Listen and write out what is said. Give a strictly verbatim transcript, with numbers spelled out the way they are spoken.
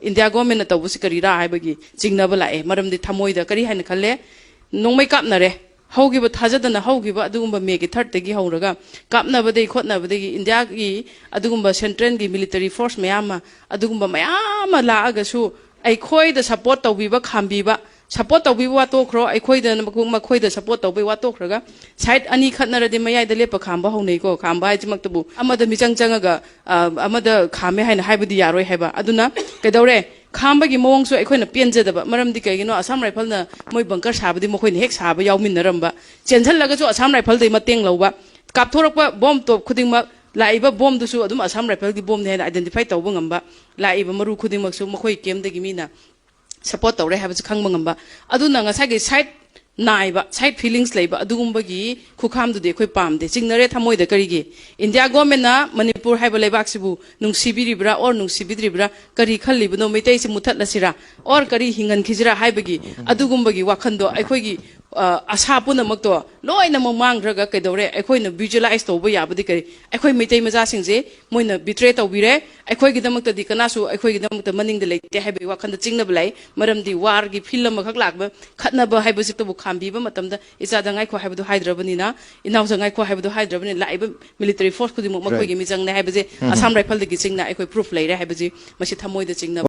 India ꯒꯣꯔꯃꯦꯟꯅ ꯇꯧꯕꯁꯤ ꯀꯔꯤꯔꯥ ꯍꯥꯏꯕꯒꯤ ꯆꯤꯡꯅꯕ ꯂꯥꯛꯑꯦ꯫ ꯃꯔꯝꯗꯤ ꯊꯃꯣꯏꯗ ꯀꯔꯤ ꯍꯥꯏꯅ ꯈꯜꯂꯦ? ꯅꯣꯡꯃꯩ ꯀꯥꯞꯅꯔꯦ꯫ ꯍꯧꯈꯤꯕ, ꯊꯥꯖꯗꯅ ꯍꯧꯈꯤꯕ ꯑꯗꯨꯒꯨꯝꯕ ꯃꯦꯒꯤ ꯊꯥꯔꯠꯇꯒꯤ ꯍꯧꯔꯒ ꯀꯥꯞꯅꯕꯗꯒꯤ ꯈꯣꯠꯅꯕꯗꯒꯤ ꯏꯟꯗꯤꯌꯥꯒꯤ ꯑꯗꯨꯒꯨꯝꯕ ꯁꯦꯟꯇ꯭ꯔꯦꯜꯒꯤ ꯃꯤꯂꯤꯇꯔꯤ ꯐꯣꯔꯁ ꯃꯌꯥꯝ ꯑꯃ, ꯑꯗꯨꯒꯨꯝꯕ ꯃꯌꯥꯝ ꯑꯃ ꯂꯥꯛꯑꯒꯁꯨ ꯑꯩꯈꯣꯏꯗ ꯁꯄꯣꯔꯠ ꯇꯧꯕꯤꯕ, ꯈꯥꯝꯕꯤꯕ, ꯁꯄꯣꯔꯠ ꯇꯧꯕꯤꯕ ꯋꯥ ꯇꯣꯛꯈ꯭ꯔꯣ, ꯑꯩꯈꯣꯏꯗ, ꯃꯈꯣꯏꯗ ꯁꯄꯣꯔꯠ ꯇꯧꯕꯩ ꯋꯥ ꯇꯣꯛꯈ꯭ꯔꯒ ꯁꯥꯏꯠ ꯑꯅꯤ ꯈꯠꯅꯔꯗꯤ ꯃꯌꯥꯏꯗ ꯂꯦꯞꯄ ꯈꯥꯝꯕ ꯍꯧꯅꯩꯀꯣ꯫ ꯈꯥꯝꯕ ꯍꯥꯏꯁꯤꯃꯛꯇꯕꯨ ꯑꯃꯗ ꯃꯤꯆꯪ ꯆꯪꯉꯒ, ꯑ, ꯑꯃꯗ ꯈꯥꯝꯃꯦ ꯍꯥꯏꯅ ꯍꯥꯏꯕꯗꯤ ꯌꯥꯔꯣꯏ ꯍꯥꯏꯕ꯫ ꯑꯗꯨꯅ ꯀꯩꯗꯧꯔꯦ? ꯈꯥꯝꯕꯒꯤ ꯃꯑꯣꯡꯁꯨ ꯑꯩꯈꯣꯏꯅ ꯄꯦꯟꯖꯗꯕ꯫ ꯃꯔꯝꯗꯤ ꯀꯩꯒꯤꯅꯣ? ꯑꯁꯥꯝ ꯔꯥꯏꯐꯜꯅ ꯃꯣꯏ ꯕꯪꯀꯔ ꯁꯥꯕꯗꯤ ꯃꯈꯣꯏꯅ ꯍꯦꯛ ꯁꯥꯕ ꯌꯥꯎꯃꯤꯟꯅꯔꯝꯕ, ꯆꯦꯟꯁꯤꯜꯂꯒꯁꯨ ꯑꯁꯥꯝ ꯔꯥꯏꯐꯜꯗꯩ ꯃꯇꯦꯡ ꯂꯧꯕ, ꯀꯥꯞꯊꯣꯔꯛꯄ ꯕꯣꯝ ꯇꯣꯞ ꯈꯨꯗꯤꯡꯃꯛ, ꯂꯥꯛꯏꯕ ꯕꯣꯝꯗꯨꯁꯨ ꯑꯗꯨꯝ ꯑꯁꯥꯝ ꯔꯥꯏꯐꯜꯒꯤ ꯕꯣꯝꯅꯤ ꯍꯥꯏꯅ ꯑꯥꯏꯗꯦꯟꯇꯤꯐꯥꯏ ꯇꯧꯕ ꯉꯝꯕ, ꯂꯥꯛꯏꯕ ꯃꯔꯨ ꯈꯨꯗꯤꯡꯃꯛꯁꯨ ꯃꯈꯣꯏ ꯀꯦꯝꯗꯒꯤ ꯃꯤꯅ ꯁꯄꯣꯔꯠ ꯇꯧꯔꯦ ꯍꯥꯏꯕꯁꯤ ꯈꯪꯕ ꯉꯝꯕ꯫ ꯑꯗꯨꯅ ꯉꯁꯥꯏꯒꯤ ꯁꯥꯏꯠ ꯅꯥꯏꯕ, ꯁꯥꯏꯠ ꯐꯤꯂꯤꯡꯁ ꯂꯩꯕ ꯑꯗꯨꯒꯨꯝꯕꯒꯤ ꯈꯨꯈꯥꯝꯗꯨꯗꯤ ꯑꯩꯈꯣꯏ ꯄꯥꯝꯗꯦ꯫ ꯆꯤꯡꯅꯔꯦ ꯊꯃꯣꯏꯗ꯫ ꯀꯔꯤꯒꯤ? ꯏꯟꯗꯤꯌꯥ ꯒꯣꯔꯃꯦꯟꯅ ꯃꯅꯤꯄꯨꯔ ꯍꯥꯏꯕ ꯂꯩꯕꯥꯛꯁꯤꯕꯨ ꯅꯨꯡꯁꯤꯕꯤꯔꯤꯕ꯭ꯔꯥ ꯑꯣꯔ ꯅꯨꯡꯁꯤꯕꯤꯗ꯭ꯔꯤꯕ꯭ꯔꯥ? ꯀꯔꯤ ꯈꯜꯂꯤꯕꯅꯣ? ꯃꯩꯇꯩꯁꯤ ꯃꯨꯊꯠꯂꯁꯤꯔꯥ ꯑꯣꯔ ꯀꯔꯤ ꯍꯤꯡꯍꯟꯈꯤꯁꯤꯔꯥ ꯍꯥꯏꯕꯒꯤ ꯑꯗꯨꯒꯨꯝꯕꯒꯤ ꯋꯥꯈꯜꯗꯣ, ꯑꯩꯈꯣꯏꯒꯤ, ꯑ, ꯑꯁꯥ ꯄꯨꯝꯅꯃꯛꯇꯣ ꯂꯣꯏꯅꯃꯛ ꯃꯥꯡꯈ꯭ꯔꯒ ꯀꯩꯗꯧꯔꯦ? ꯑꯩꯈꯣꯏꯅ ꯚꯤꯖꯨꯑꯂꯥꯏꯁ ꯇꯧꯕ ꯌꯥꯕꯗꯤ ꯀꯔꯤ? ꯑꯩꯈꯣꯏ ꯃꯩꯇꯩ ꯃꯆꯥꯁꯤꯡꯁꯦ ꯃꯣꯏꯅ ꯕꯤꯇ꯭ꯔꯦ ꯇꯧꯕꯤꯔꯦ꯫ ꯑꯩꯈꯣꯏꯒꯤꯗꯃꯛꯇꯗꯤ ꯀꯅꯥꯁꯨ ꯑꯩꯈꯣꯏꯒꯤꯗꯃꯛꯇ ꯃꯅꯤꯡꯗ ꯂꯩꯇꯦ ꯍꯥꯏꯕꯒꯤ ꯋꯥꯈꯜꯗ ꯆꯤꯡꯅꯕ ꯂꯩ꯫ ꯃꯔꯝꯗꯤ ꯋꯥꯔꯒꯤ ꯐꯤꯜ ꯑꯃꯈꯛ ꯂꯥꯛꯄ, ꯈꯠꯅꯕ ꯍꯥꯏꯕꯁꯤꯇꯕꯨ ꯈꯥꯝꯕꯤꯕ ꯃꯇꯝꯗ ꯏꯆꯥꯗ ꯉꯥꯏꯈꯣ ꯍꯥꯏꯕꯗꯨ ꯍꯥꯏꯗ꯭ꯔꯕꯅꯤꯅ, ꯏꯅꯥꯎꯗ ꯉꯥꯏꯈꯣ ꯍꯥꯏꯕꯗꯨ ꯍꯥꯏꯗ꯭ꯔꯕꯅꯤꯅ, ꯂꯥꯛꯏꯕ ꯃꯤꯂꯤꯇꯔꯤ ꯐꯣꯔꯁ ꯈꯨꯗꯤꯡꯃꯛ ꯃꯈꯣꯏꯒꯤ ꯃꯤꯆꯪꯅꯦ ꯍꯥꯏꯕꯁꯦ ꯑꯁꯥꯝ ꯔꯥꯏꯐꯜꯗꯒꯤ ꯆꯤꯡꯅ ꯑꯩꯈꯣꯏ ꯄ꯭ꯔꯨꯐ ꯂꯩꯔꯦ ꯍꯥꯏꯕꯁꯤ ꯃꯁꯤ ꯊꯃꯣꯏꯗ ꯆꯤꯡꯅꯕ